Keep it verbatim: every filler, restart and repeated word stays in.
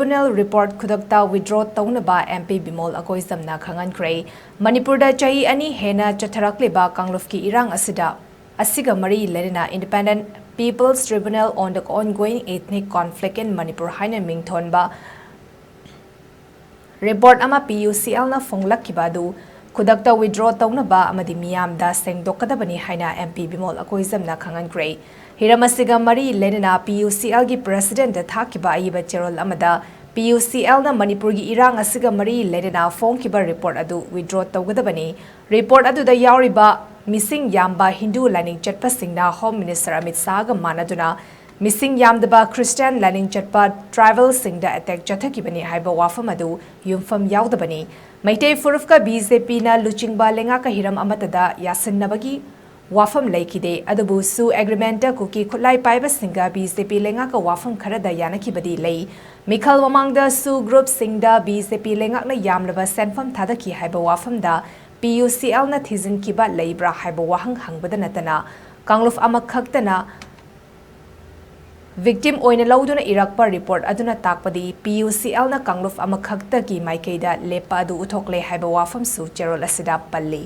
Tribunal report ꯈꯨꯗꯛꯇ withdraw ꯇꯧꯅꯕ M P Bimol ꯑꯀꯣꯏꯖꯝꯅ ꯈꯪꯍꯟꯈ꯭ꯔꯦ꯫ ꯃꯅꯤꯄꯨꯔꯗ ꯆꯍꯤ ꯑꯅꯤ ꯍꯦꯟꯅ ꯆꯠꯊꯔꯛꯂꯤꯕ ꯀꯥꯡꯂꯨꯞꯀꯤ ꯏꯔꯥꯡ ꯑꯁꯤꯗ, ꯑꯁꯤꯒ ꯃꯔꯤ ꯂꯩꯅꯅ Independent People's Tribunal on the Ongoing Ethnic Conflict in Manipur ꯍꯥꯏꯅ ꯃꯤꯡꯊꯣꯟꯕ report ꯑꯃ P U C L ꯅ ꯐꯣꯡꯂꯛꯈꯤꯕ ꯑꯗꯨ ꯈꯨꯗꯛꯇ withdraw ꯇꯧꯅꯕ ꯑꯃꯗꯤ ꯃꯤꯌꯥꯝꯗ ꯁꯦꯡꯗꯣꯛꯀꯗꯕꯅꯤ ꯍꯥꯏꯅ M P ꯕꯤꯃꯣꯜ ꯑꯀꯣꯏꯖꯝꯅ ꯈꯪꯍꯟꯈ꯭ꯔꯦ꯫ ꯍꯤꯔꯝ ꯑꯁꯤꯒ ꯃꯔꯤ ꯂꯩꯅꯅ P U C L ꯒꯤ president ꯊꯥꯈꯤꯕ ꯑꯏꯕ ꯆꯦꯔꯣꯜ ꯑꯃꯗ P U C L ꯅ ꯃꯅꯤꯄꯨꯔꯒꯤ ꯏꯔꯥꯡ ꯑꯁꯤꯒ ꯃꯔꯤ ꯂꯩꯅꯅ ꯐꯣꯡꯈꯤꯕ report ꯑꯗꯨ withdraw ꯇꯧꯒꯗꯕꯅꯤ꯫ Report ꯑꯗꯨꯗ ꯌꯥꯎꯔꯤꯕ ꯃꯤꯁꯤꯡ ꯌꯥꯝꯕ ꯍꯤꯟꯗꯨ ꯂꯥꯏꯅꯤꯡ ꯆꯠꯄꯁꯤꯡꯅ Home Minister ꯑꯃꯤꯠ ꯁꯥꯍꯒ ꯃꯥꯟꯅꯗꯨꯅ ꯃꯤꯁꯤꯡ ꯌꯥꯝꯗꯕ Christian ꯂꯥꯏꯅꯤꯡ ꯆꯠꯄ tribal ꯁꯤꯡꯗ attack ꯆꯠꯊꯈꯤꯕꯅꯤ ꯍꯥꯏꯕ ꯋꯥꯐꯝ ꯑꯗꯨ ꯌꯨꯝꯐꯝ ꯌꯥꯎꯗꯕꯅꯤ꯫ ꯃꯩꯇꯩ ꯐꯨꯔꯨꯞꯀ B J P ꯅ ꯂꯨꯆꯤꯡꯕ ꯂꯩꯉꯥꯛꯀ ꯍꯤꯔꯝ ꯑꯃꯠꯇꯗ ꯌꯥꯁꯤꯟꯅꯕꯒꯤ ꯋꯥꯐꯝ ꯂꯩꯈꯤꯗꯦ꯫ ꯑꯗꯨꯕꯨ ꯁꯨ agreement ꯀꯨꯀꯤ ꯈꯨꯠꯂꯥꯏ ꯄꯥꯏꯕꯁꯤꯡꯒ B J P ꯂꯩꯉꯥꯛꯀ ꯋꯥꯐꯝ ꯈꯔꯗ ꯌꯥꯅꯈꯤꯕꯗꯤ ꯂꯩ꯫ ꯃꯤꯈꯜ ꯃꯃꯥꯡꯗ ꯁꯨ group ꯁꯤꯡꯗ B J P ꯂꯩꯉꯥꯛꯅ ꯌꯥꯝꯂꯕ ꯁꯦꯟꯐꯝ ꯊꯥꯗꯈꯤ ꯍꯥꯏꯕ ꯋꯥꯐꯝꯗ P U C L ꯅ ꯊꯤꯖꯤꯟꯈꯤꯕ ꯂꯩꯕ꯭ꯔꯥ ꯍꯥꯏꯕ ꯋꯥꯍꯪ ꯍꯪꯕꯗ ꯅꯠꯇꯅ ꯀꯥꯡꯂꯨꯞ ꯑꯃꯈꯛꯇꯅ victim ꯑꯣꯏꯅ ꯂꯧꯗꯨꯅ ꯏꯔꯛꯄ report ꯑꯗꯨꯅ ꯇꯥꯛꯄꯗꯤ P U C L ꯅ ꯀꯥꯡꯂꯨꯞ ꯑꯃꯈꯛꯇꯒꯤ ꯃꯥꯏꯀꯩꯗ ꯂꯦꯞꯄ ꯑꯗꯨ ꯎꯠꯊꯣꯛꯂꯦ ꯍꯥꯏꯕ ꯋꯥꯐꯝꯁꯨ ꯆꯦꯔꯣꯜ ꯑꯁꯤꯗ ꯄꯜꯂꯤ꯫